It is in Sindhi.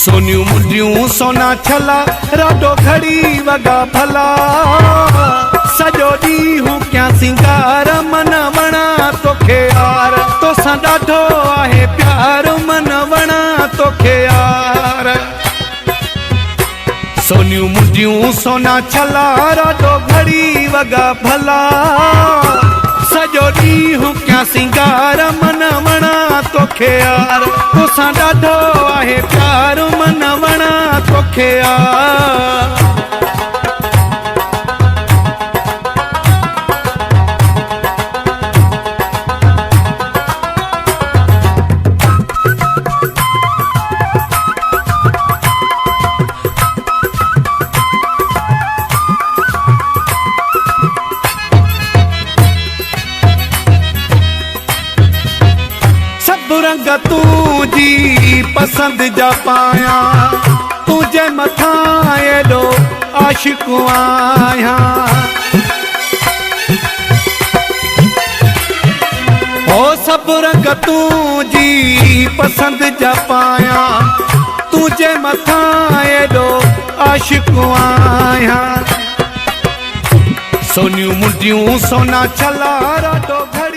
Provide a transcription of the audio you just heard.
سونيون منڊيون سونا ڇلا، راڊو گهڙي وڳا ڀلا. سڄو ڏينهن ڪيان سينگار، من وڻان توکي يار. توسان ڏاڍو آهي پيار، من وڻان توکي يار. سونيون منڊيون سونا ڇلا، راڊو گهڙي وڳا ڀلا. سڄو ڏينهن ڪيان سينگار، من وڻان توکي يار. توسان ڏاڍو آهي پيار، من وڻان توکي يار. سڀ رنگ تون جي پسند جا پايان، تنهنجي مٿان ايڏو عاشق آهيان. هو سڀ رنگ تون جي پسند جا پايان، تنهنجي مٿان ايڏو عاشق آهيان. سونيون منڊيون سونا ڇلا، راڊو گهڙي.